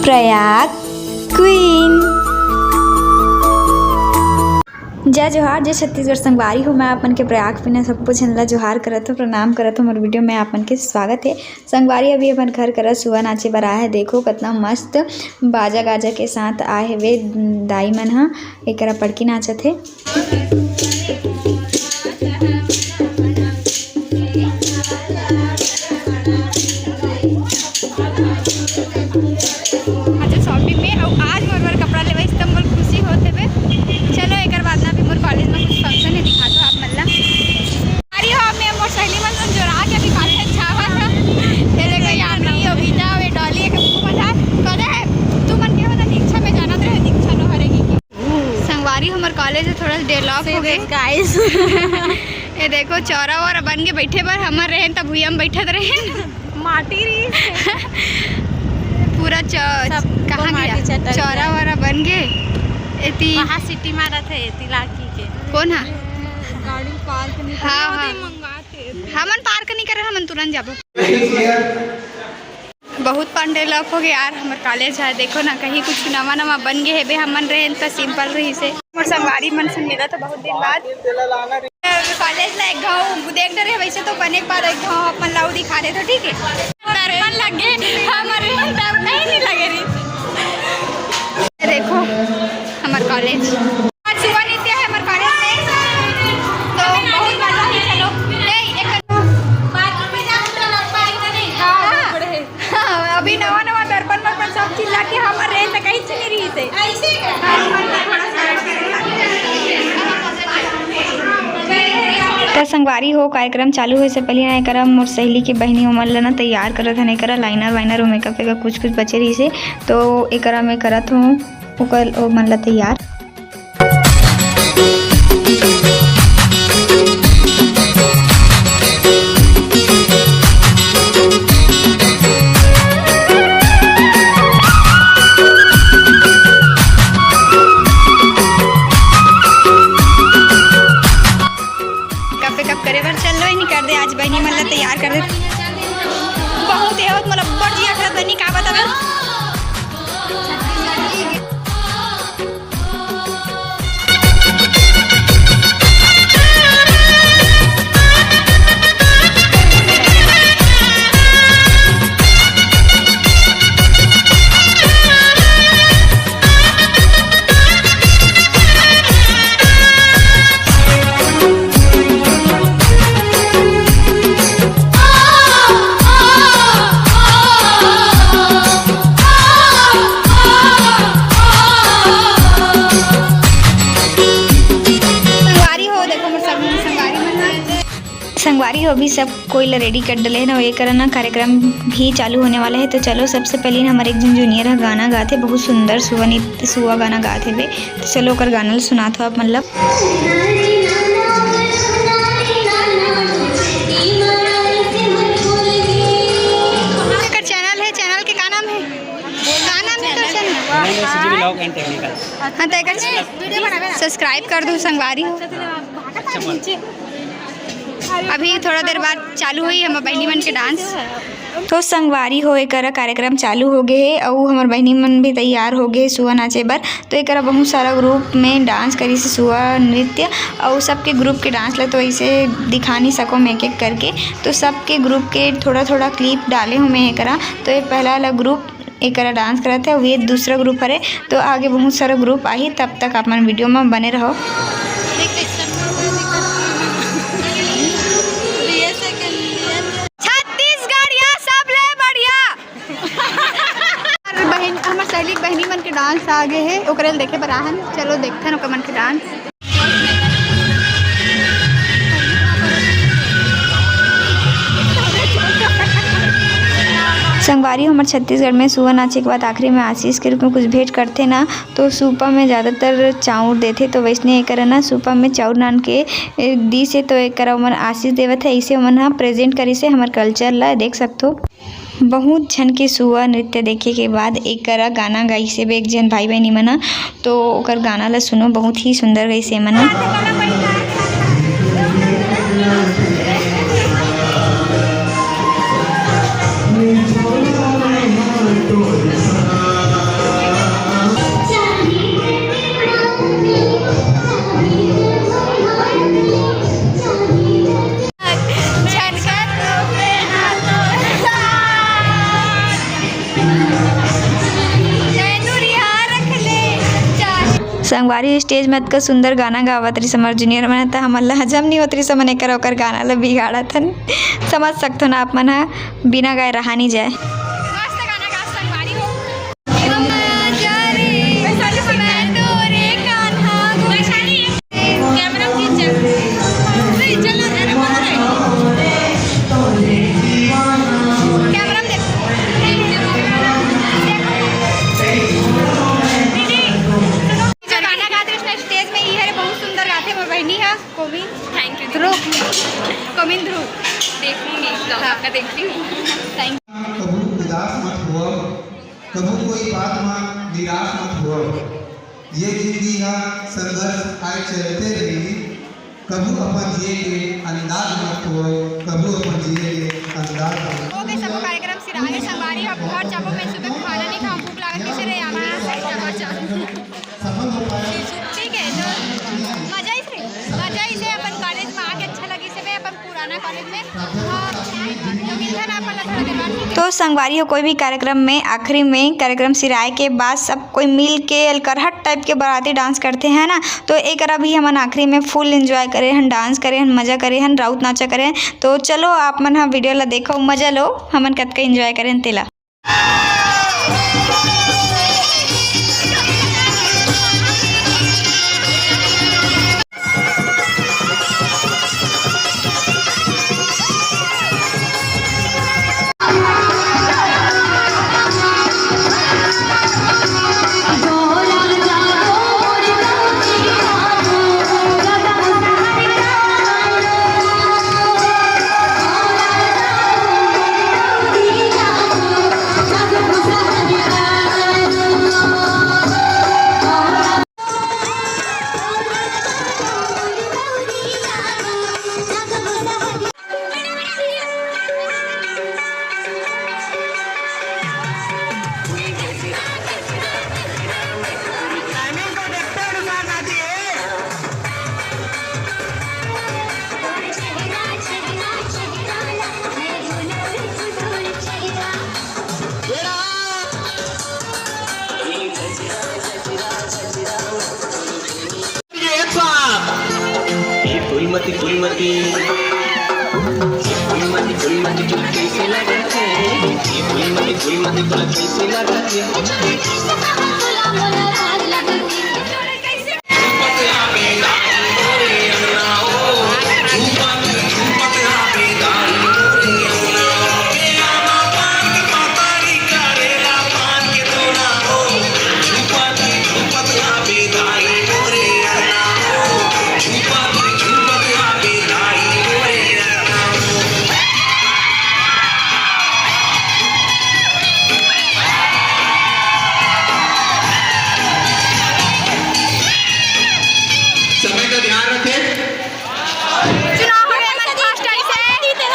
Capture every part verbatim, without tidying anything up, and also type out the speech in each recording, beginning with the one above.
Prayag queen. जय जोहार, जय छत्तीसगढ़ संगवारी हो। मैं आप मन के प्रयाग क्वीन सबो झन ला जोहार करत हूँ, प्रणाम करत हूँ। मोर वीडियो में आप मन के स्वागत है। संगवारी, अभी अपन घर करा सुआ नाचे बर आए है। देखो, कितना मस्त बाजा गाजा के साथ आए हवे दाई मन ह। एकरा पड़की नाचत हे। अच्छा, शॉपिंग में अउ आज मोर बर कपड़ा लेवाइस त मोर खुशी होत हेबे। चलो, एकर बाद ना भी मोर कॉलेज में कुछ फंक्शन है, दिखा दो आप मन ला। अरे हो, मैं मोर सहेली मन संग जोड़ा के अभी कॉलेज जावत हन। तेरे को याद नहीं हो, बीता वे डॉली एक खूब मजा है। कौन है? तू मन के होता दीक्षा में जाना तो है, दीक्षा नो हरेगी की। संगवारी, हमर कॉलेज है थोड़ा डेवलप हो गए। गाइस। ये देखो, चौरा वौरा बन के बैठे बर हमर रहन, तब हुई हम बैठत रहे। माटी रही। पूरा चौ-, सबको कहाँ माटी गया? चटा चौरा गया। वौरा बन गए। एती वहाँ सिटी मारत है, एती लाकी के। कौन है? गाड़ी पार्क नहीं हाँ, हाँ। मंगाते। हमन पार्क नहीं करे, हमन तुरंत जाबो। बहुत पांडे लॉक हो गए यार, हमर कॉलेज है। देखो ना, कहीं कुछ नवा नवा बन गए हेबे, हमन रहे त सिंपल रही से। मोर संगवारी मन से मिला तो बहुत दिन बाद। कॉलेज ला एक घाव देख डरे, वैसे तो बने के बाद एक घाव अपन लाऊ दिखा दे तो ठीक है। दर्पण लग गए, हमर तब कहीं नहीं लगे रही। देखो, हमर कॉलेज। आज सुबह नृत्य है हमर कॉलेज में, तो बहुत मजा है। चलो, ए, एक बाथरूम में जाओ, तो लगता है इतने। हाँ, हाँ, अभी नवा नवा दर्पण वर्पण सब चिल्ला के हमर रहे त कहीं से नहीं रही से। ऐसे ही है। त संगवारी हो, कार्यक्रम चालू होए से पहले ना एकरा मोर सहेली के बहिनी ओमन ल ना तैयार करत हन। एकरा लाइनर वाइनर अउ मेकअप वेकअप कुछ कुछ बचे रहिस हे, तो एकरा मैं करत हूँ ओकर, ओमन ल तैयार। मेकअप वेकअप करे बर चल लो, नहीं कर दे, आज बहिनी मन ला तैयार कर दे। बहुत ये होत मोला बड़ जिया करत बनी, का बतावे। संगवारी हो, देखो मोर संग-, संगवारी मन ह। संगवारी हो, अभी सब कोई ला रेडी कर डले हे ना, ये करना कार्यक्रम भी चालू होने वाला है। तो चलो, सबसे पहले ना हमारे एक जन जूनियर ह गाना गात हे, बहुत सुंदर सुआ नृत्य, सुआ गाना गात हे बे। तो चलो, ओकर गाना ल सुनात हो आप मन ला। एकर चैनल है, चैनल के का नाम है? का नाम है एकर चैनल? Vlog and Technical। हाँ, तो एकर सब्सक्राइब कर दो संगवारी हो। अभी थोड़ा देर बाद चालू होई हमर बहिनी मन के डांस। तो संगवारी हो, एकरा कार्यक्रम चालू हो गए हे अउ हमर बहिनी मन भी तैयार हो गए हे सुआ नाचे बर। तो एकरा बहुत सारा ग्रुप में डांस करिस हे सुआ नृत्य, अउ सबके ग्रुप के डांस ला तो ऐसे दिखा नहीं सको मैं एक एक करके। तो सबके ग्रुप के थोड़ा थोड़ा क्लिप डाले हूँ मैं एकरा। तो ये पहला वाला ग्रुप एकरा डांस करत हे, अउ ये दूसरा ग्रुप हरे, तो आगे बहुत सारा ग्रुप आही, तब तक आप मन वीडियो में बने रहो। छत्तीसगढ़िया सबले बढ़िया। और बहन, हमर सहेली के बहिनी मन के डांस आगे हे, ओकरे ल देखे बर आहन। चलो देखथन ओकर मन के डांस। संगवारी, हमर छत्तीसगढ़ में सुआ नाचे के बाद आखिरी में आशीष के रूप में कुछ भेंट करथे ना, तो सुपा में ज़्यादातर चाउर देथे, तो वैसने एकर ना सुपा में चाउर नान के, ए, दीस हे, तो एकरा ओमन आशीष देवत हे, ऐसे ओमन ह प्रेजेंट करिस हे हमर कल्चर ला, देख सकथो। बहुत झन के सुआ नृत्य देखे के बाद एकरा गाना गाइस हे एक झन भाई बहिनी मन ह, तो ओकर गाना ला सुनो, बहुत ही सुंदर गाइस हे मन ह। संगवारी, stage में अतका सुंदर गाना गावत रहिस हमर junior मन, त हमन ला हजम नहीं होत रहिस, हमन एकर ओकर गाना ला बिगाड़त हन। समझ सकथो ना आप मन ह, बिना गाए रहा नहीं जाए। मस्त गाना गा संगवारी हो। कैमरा खींच। नहीं, चल, अरे, बोल रहे। कैमरा में देख। जो गाना गात रहिस ना stage में, ई हरे बहुत सुंदर गाथे मोर बहिनी हा, कोमिन। Thank you, दीदी। ध्रुव, कोमिन ध्रुव। देखूंगी, vlog हाँ। आपका देखती हूँ। Thank you। कभू उदास मत हुआ, कभू कोई बात मा निराश मत हुआ। ये जिंदगी हा संघर्ष आए चलते रही, कभू अपन जिए के अंदाज मत हुआ, कभू अपन जिए के अंदाज मत। हो गए सब कार्यक्रम सिरागे संगवारी, अब घर जाबो, मैं सुबह खाना नहीं खाऊं, भूख लागत कैसे रे यार। सफल हो पाया। ठीक है, तो मजा इसे, मजा इसे अपन कॉलेज में आके अच्छा लगी से, मैं अपन पुराना कॉलेज में, हाँ, तो मिलता ना अपन ला थोड़ा देर बाद, ठीक है? तो संगवारी हो, कोई भी कार्यक्रम में आखिरी में कार्यक्रम सिराए के बाद सब कोई मिल के अलकरहट type के बाराती dance करथे, है ना। तो एकरा भी हमन आखिरी में full enjoy करे हन, dance करे हन, मजा करे हन, राउत नाचा करे हन। तो चलो आप मन ह video ला देखो, मजा लो, हमन कतका enjoy करे हन तेला। ये एक साथ। ये फूलमती, फूलमती। फूलमती, फूलमती, तोला कैसे लगत हे? ये फूलमती, फूलमती, तोला कैसे लगत हे? समय का ध्यान रखें। चुनाव हो गया, मन first आइसे,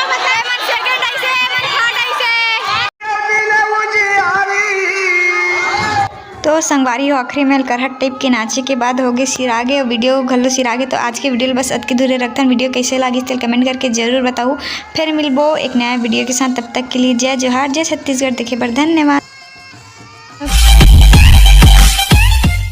मन second आइसे, मन third आइसे। तो संगवारी हो, आखिरी में अलकरहट type के नाचे के बाद हो गए सिरागे और video घलो सिरागे। तो आज के video ल बस अतके दूरे रखथन। Video कैसे लागिस तेल comment करके जरूर बताओ। फिर मिलबो एक नया video के साथ, तब तक के लिए जय जोहार, जय छत्तीसगढ़। देखे बर धन्यवाद।